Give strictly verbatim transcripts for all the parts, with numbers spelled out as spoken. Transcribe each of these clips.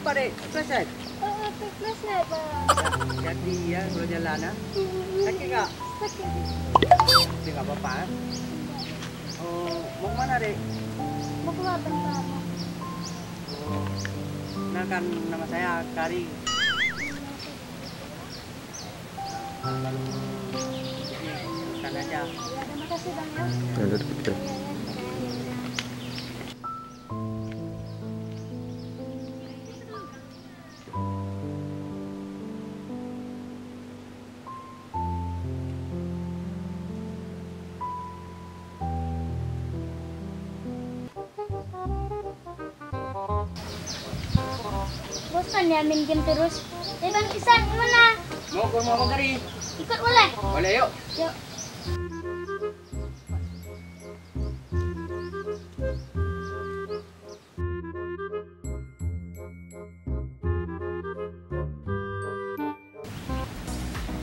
Adik, flashlight. Oh, flashlight, Bang. Hati-hati ya kalau jalan, ah. Sakit nggak? Sakit. Tapi nggak apa-apa, eh. Oh, mau kemana, Dek? Mau keluar bentar, Bang. Oh, kenalkan, nama saya Kari. Lalu, teruskan aja. Ya, terima kasih, Bang, ya. Ya, udah, udah. Iya, iya, iya, iya. Bosan ya main game terus. Eh, Bang Isan, gimana? Mau ke rumah Bang Kari. Ikut boleh? Boleh, yuk. Yuk.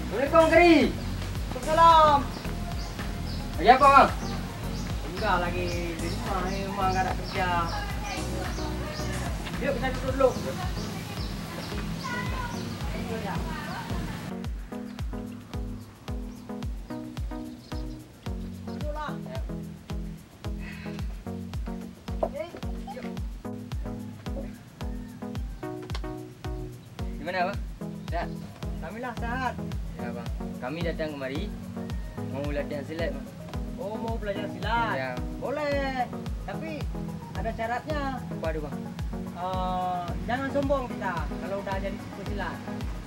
Assalamualaikum, Kari. Waalaikumsalam. Lagi apa, Bang? Enggak, lagi di rumah ni, rumah enggak ada kerja. Yuk, kita duduk dulu. Duduklah. Gimana, Bang? Sehat? Alhamdulillah, sehat. Ya, Bang. Kami datang kemari mau latihan silat, Bang. Oh, mau belajar silat? Ya. Boleh. Tapi ada syaratnya. Apa tu, Bang? Eh, jangan sombong kita kalau udah jadi pesilat.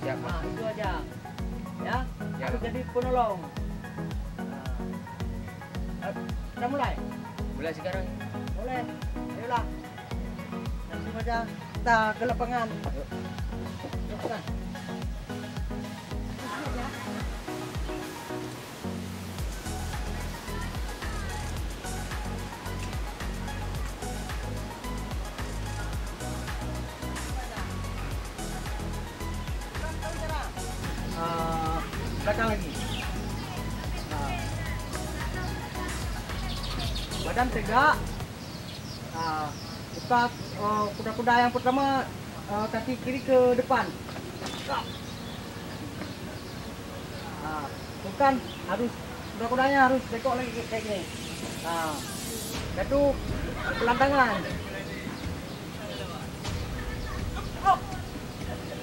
Siap, Bang. Ah, itu aja. Ya, ya, harus jadi penolong. Nah, kita mulai. Mulai sekarang. Boleh. Ayolah. Langsung aja kita ke lapangan. Yuk. Yuk, kita. Ah, belakang lagi. Ah. Badan tegak. Ah, buka, eh, kuda-kuda yang pertama, eh, kaki kiri ke depan. Ah, bukan, harus, kuda-kudanya harus bengkok lagi kayak gini. Ah, satu, pelan tangan.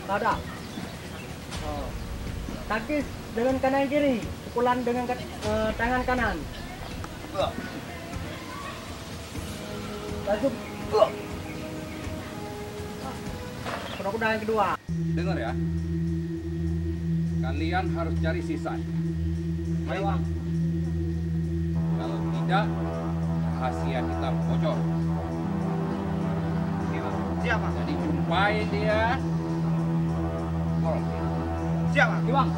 Ada. Oh. Tangkis dengan kanan kiri, pukulan dengan kat-, eh, tangan kanan. Langsung. Kuda-kuda yang kedua. Dengar ya. Kalian harus cari si Sai. Baik, Bang. Kalau tidak, rahasia kita bocor. Oke, Bang. Siap, Bang. Jadi jumpai dia. Borong. Siap, Bang. Oke, Bang.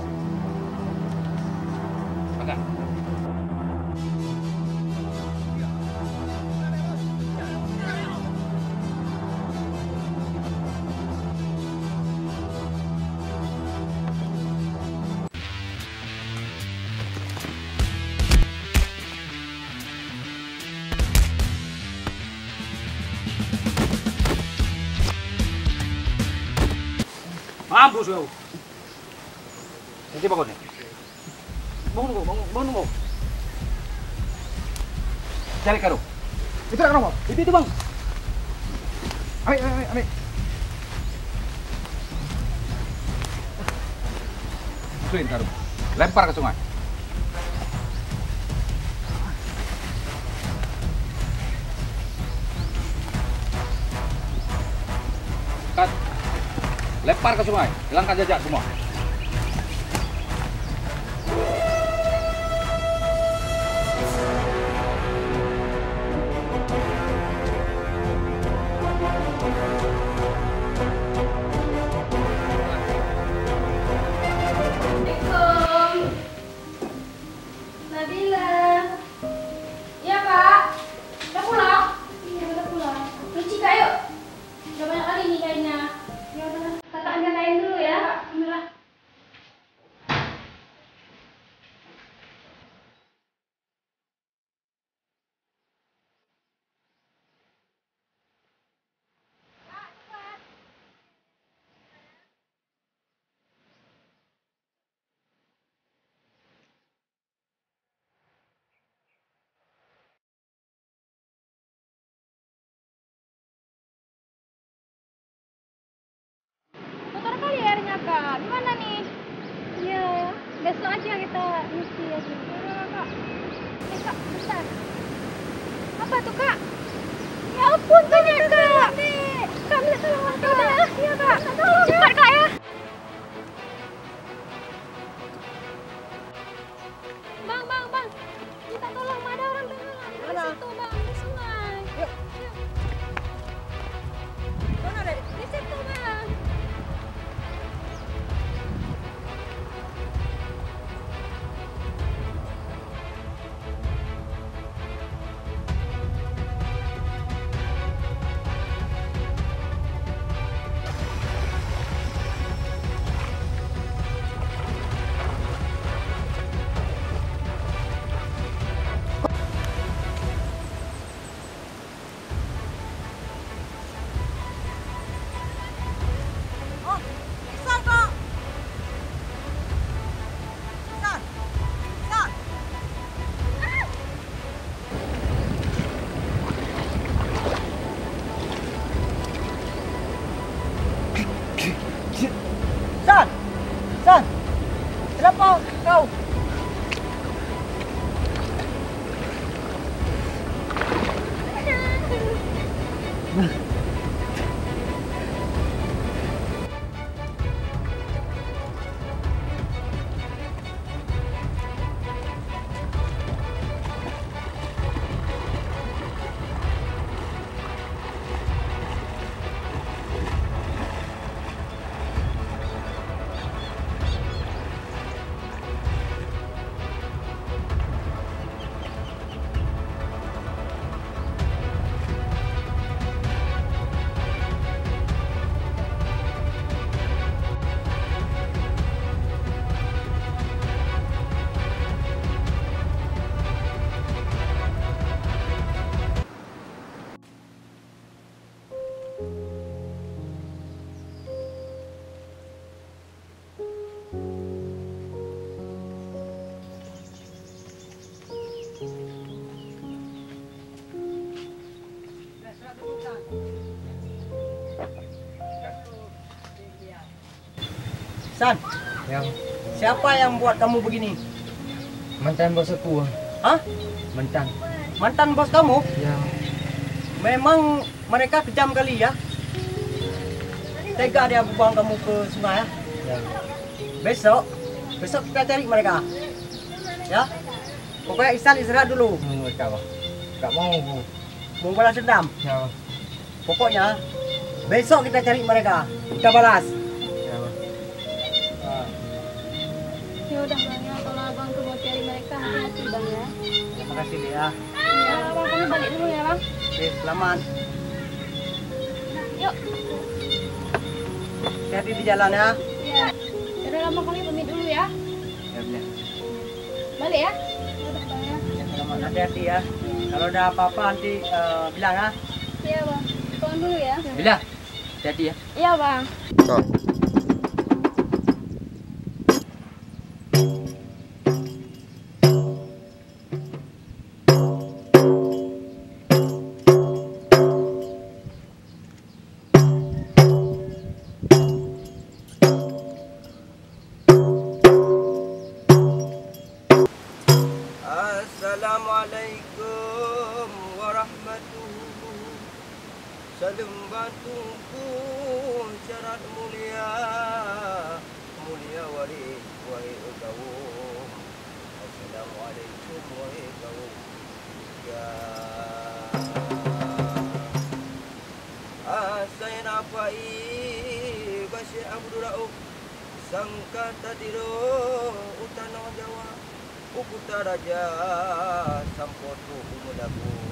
Pegang. Mampus kau. Nanti bangun ni. Bangun, bangun, bangun, bangun. Cari karung. Itu nak kenapa? Itu, itu, Bang. Ambil, ambil, ambil, ambil. Ituin karung. Lempar ke sungai. Kat. Lempar ke sungai. Hilangkan jejak semua. Assalamualaikum. Nabila. Ya, Pak. Udah pulang? Iya, udah pulang. Cuci, Kak, yuk. Udah banyak kali nih kainnya. Ya udah. Kakak ambil kain dulu ya. Ambillah. Jom kita ngisi lagi. Eh, Kak, bentar. Apa tu, Kak? Ya ampun, banyak, Kak. Kak, minta tolong, Kak. Ya, Kak. Cepat, Kak, ya. Bang, bang, bang. Minta tolong, ada orang tenggelam. Di situ, Bang, di sungai. Yuk. Yuk. Mana, Dek? Di situ, Bang. San! San! Kenapa kau? San, ya. Siapa yang buat kamu begini? Mantan bos aku. Hah? Mantan. Mantan bos kamu? Ya. Memang mereka kejam kali ya. Tega dia buang kamu ke sungai ya. Ya. Besok, besok kita cari mereka. Ya. Pokoknya Isan istirahat dulu. Hmm, tak apa. Tak mau aku. Mau balas dendam? Ya. Pokoknya, besok kita cari mereka. Kita balas. Ya, Bang. Ha. Ya udah, Bang, ya. Kalau Abang tuh mau cari mereka, hati-hati, Bang, ya. Terima kasih, Dek, ya. Ya, Bang, kami balik dulu ya, Bang. Oke, selamat. Yuk. Hati-hati di jalan, ya. Ya. Ya udah, Bang, kami pamit dulu ya. Ya, benar. Balik ya. Ya udah, Bang, ya. Ya, selamat, hati-hati ya. Kalau ada apa-apa nanti, eh, bilang ya. Iya, Bang. Pulang dulu ya. Bila? Hati-hati ya. Iya, Bang. Assalamualaikum warahmatullahi. Saleuem bak Teungku syarat mulia, mulia waréh wahe gawom. Assalamualaikum wahe gawom. Ya. Asai na pai bak Syekh Abdul Rauf, sangka tadiro u tanoh Jawa, u kuta raja sampoe trok u Meulaboh.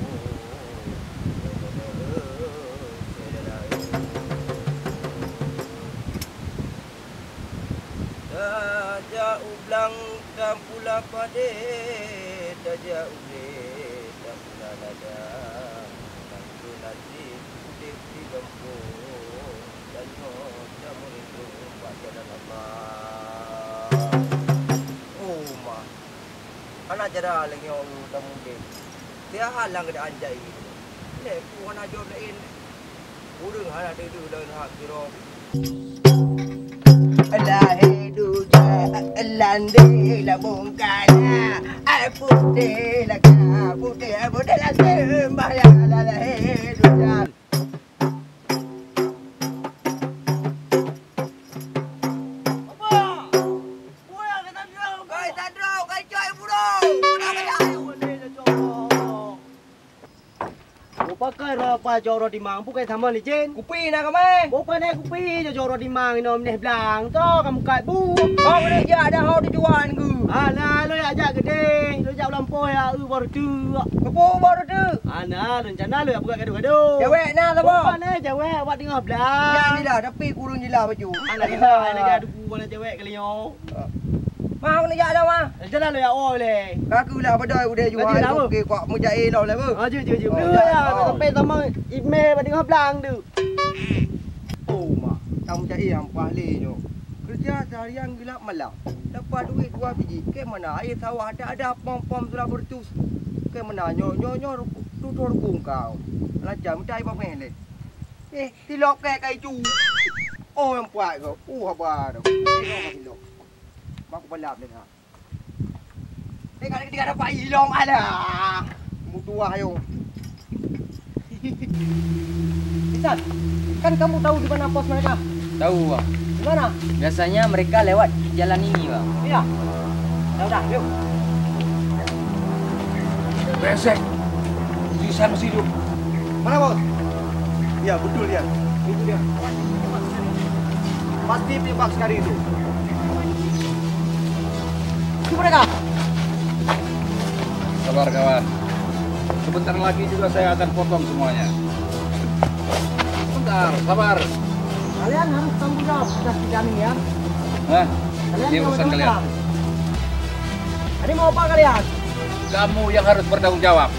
Tajak u blang tapula padé, tajak u lé tapula lada. Tantu naseb udép di gampông, tanyoe tameurindong bak jalan Allah. Oh, ma. Hana cara lagèe nyoe ulôn tamong udép. Tiep hal nyang geutanyoe jai. Lé peue hana jaweueb laén. Ureueng hana deuh-deuh lôn hak sidroe. Lahé dujak, landé lam bungkana, ai putéh laka, putéh, ai putéh laka, bahya lahé dujak. Apa? Kai tadrop, kai cok burung. Kenapa ya? Boh pakai rot apa cok rot dimang, bukai sama licin. Kupi na kamai. Boh pakai kupi cok rot dimang, inoe mineh blang, to kamu kat bu. Kau kena jak dah hau tujuan ku. Alah, lo jak jak gede, lo jak ulampoi ya, eu baru tu. Kepu baru tu. Alah, rencana lo jak buka gaduh-gaduh. Cewek na sapa? Boh pakai cewek, awak tengah blang. Yang ni dah, tapi kurung jila baju. Alah, kita, alah, gaduh, alah, cewek kali nyo. Mah, aku nak jak dah, mah. Jalan lo ya, oh, le. Aku lah pada udah jual. Tadi lah, oke, kok mujai lo lah, bu. Ah, jom, jom, jom. Oh, ya, ya, oh. Sampai sama email pada ngablang tu. Oh, mak. Kamu cari yang paling nyo. Kerja seharian gelap malam. Dapat duit dua biji. Ke mana? Air sawah tak ada, pom-pom sudah bertus. Ke mana? Nyo, nyo, nyo, tutur kau. Lancar, minta air pameh le. Eh, tilok ke kai cu. Oh, yang puat kau. Oh, haba tu. Tilok, tilok. Mak balap ni, ha. Eh, kalau kita dapat ilong, alah. Mutuah, yo. Isan, kan kamu tahu di mana pos mereka? Tahu, Bang. Di mana? Biasanya mereka lewat jalan ini, Bang. Iya. Ya udah, yuk. Brengsek. Si Isan masih hidup. Mana, Bos? Ya, betul dia. Itu dia. Pasti tembak sekali itu. Itu mereka. Sabar, kawan. Sebentar lagi juga saya akan potong semuanya. Sebentar, sabar. Kalian harus tanggung jawab atas tindakan ini, ya. Hah? Kalian ini urusan kalian. Ini mau apa kalian? Kamu yang harus bertanggung jawab.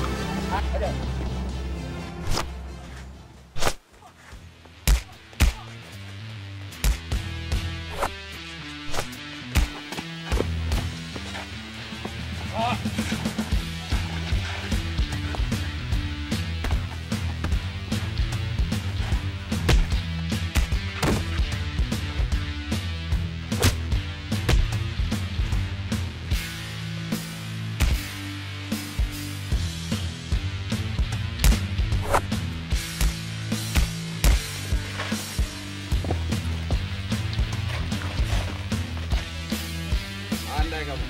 Andai kamu.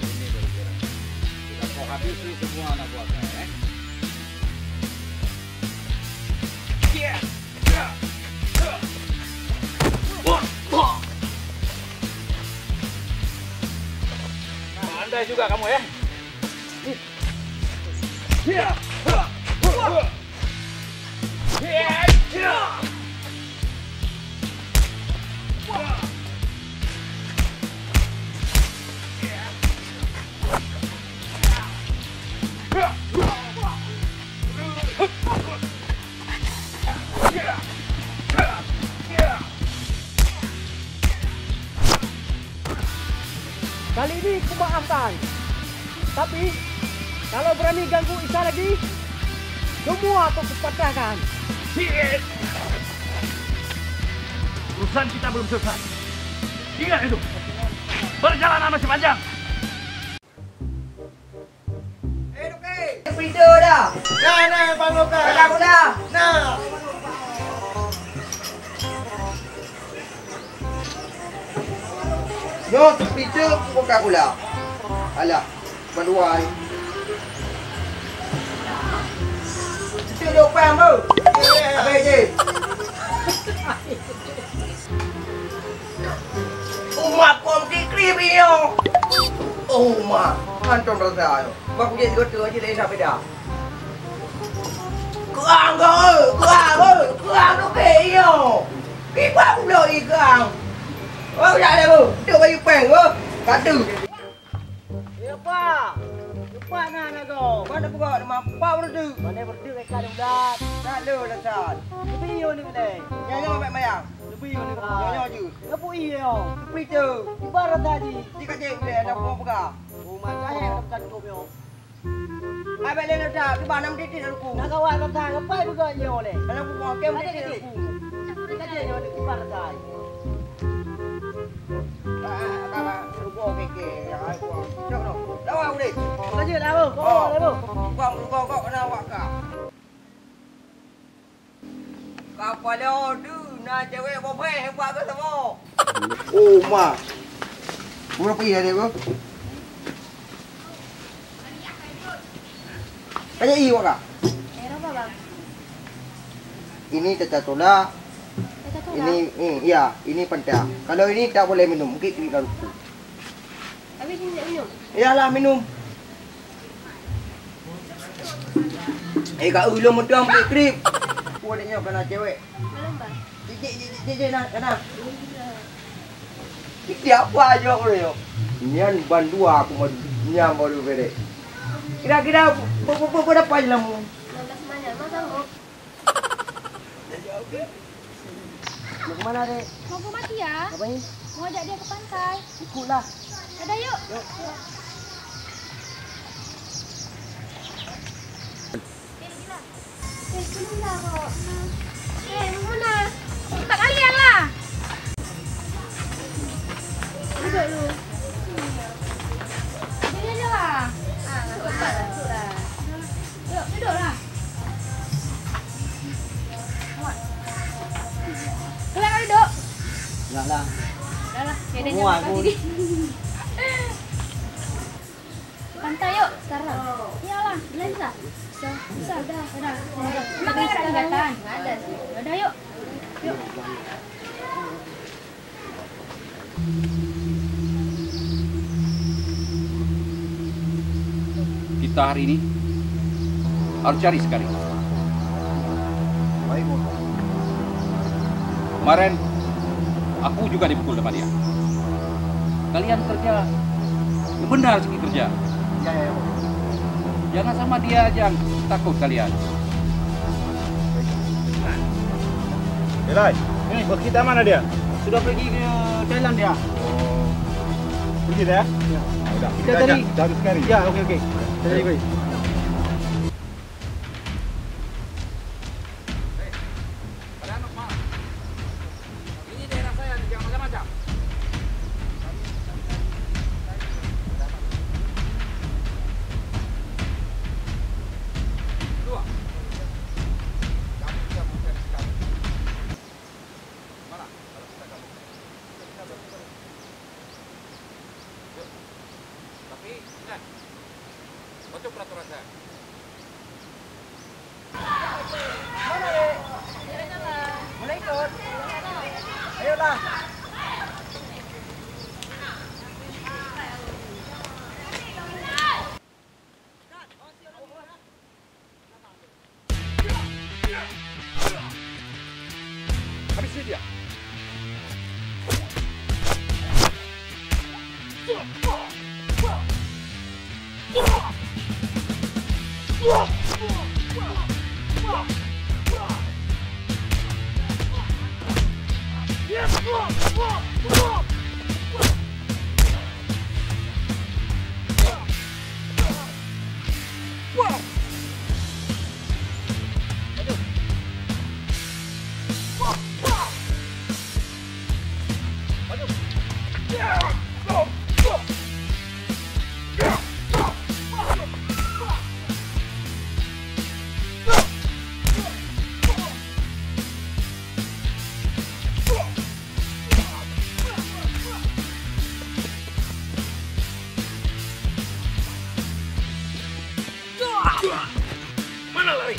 Ini baru kurang. Sudah kau habisi semua anak buah saya, eh? Andai juga kamu, ya. Kali ini kumaafkan. Tapi, kalau berani ganggu Isa lagi, semua akan kupatahkan. Urusan kita belum selesai. Ingat itu. Perjalanan masih panjang. Eh, Duki! Pintu dah! Nah, nah, Bang Lukas! Dah, dah! Nah! Nyoe seupite buka gula. Alah, mandua ai. Itu lupang, Bu. Habis je. Umat kom kikri binyo. Oh, ma. Anton rasa yo. Bak kujek sigoto aja lain dah beda. Kurang ke? Kurang ke? Kurang tu ke iyo. Kipak pula igang. Oh, dak ada bu. Tu bagi peng bu. Satu. Ya pa. Cepat na nago. Mana pegak nama pak berdu. Mana berdu ikan ulat. Tak ada ulat. Tapi iyo ni deh. Nyonya mak mayang. Tapi iyo ni. Nyonya je. Tapi iyo. Tapi tu. Ibarat tadi. Jika je ada apa pegak. Oh, mana ada bukan kau yo. Abang lé dah, kiban nam titik dah dukung. Nak kawat dah, ngapai buka nyoe lé? Kalau buka kem titik dah dukung. Saja nyoe ada kibar, guys. Ah, ah, ah, ah, rupa keke, yang ai buang. Cok, no. Lawan, udah. Lanjut lah, Bang. Oh, lah, Bang. Buang, buang, buang, kena awak kah. Kapala tu na cewek bobreh hebat ke sama? Oh, ma. Berapa iya dia, Bang? Tanya iya, Kak. Air apa, Bang? Ini teh teh tolak. Teh teh tolak? Ini, ini, ya, ini Fanta. Kalau ini tak boleh minum, mungkin kena ruku. Habis ni nak minum? Iyalah, minum. Eh, Kak, ulun meutuang beli krip. Aku adiknya kena cewek. Belum, Bang. Cik, cik, cik, cik, cik, nah, nah. Ini apa aja aku ni, yo? Nian ban dua aku mau, nian baru beri. Kira-kira be-, be-, be-, berapa je lama? Lima belas menit, Bang, sanggup? Mau ke mana, Dek? Mau ke Matia. Ngapain? Mau ajak dia ke pantai. Ikutlah. Ada, yuk. Yuk. Eh, turunlah, Kak. Eh, Muna. Empat kali yang lah. Duduk dulu. Duduk je lah. Ah, duduk lah, duduk lah. Yuk, duduklah. Kelak duduk. Enggak lah. Dah lah, dia dah Muat nyaman pun. Diri. Pantai yuk sekarang. Iyalah, biasa. Bisa, bisa. Udah, udah. Udah, udah. Udah, yuk. Yuk. Kita hari ini harus cari sekali. Baik, Bos. Kemarin aku juga dipukul sama dia. Kalian kerja yang benar sikit kerja. Ya, ya, ya, Bos. Jangan sama dia aja takut kalian. Elai, bos kita mana dia? Sudah pergi ke Thailand dia. Oh. Pergi dah? Ya. Udah, kita cari. Cari sekali. Ya, okey, okey. Kita cari. Ini daerah saya, jangan macam-macam. Dua. Kami tidak bukan sekarang. Mana? Kalau kita kamu. Yuk. Tapi ingat, patuh peraturan saya. Mana, Dek? Boleh ikut? Ayolah. Habisi dia. Mana lari?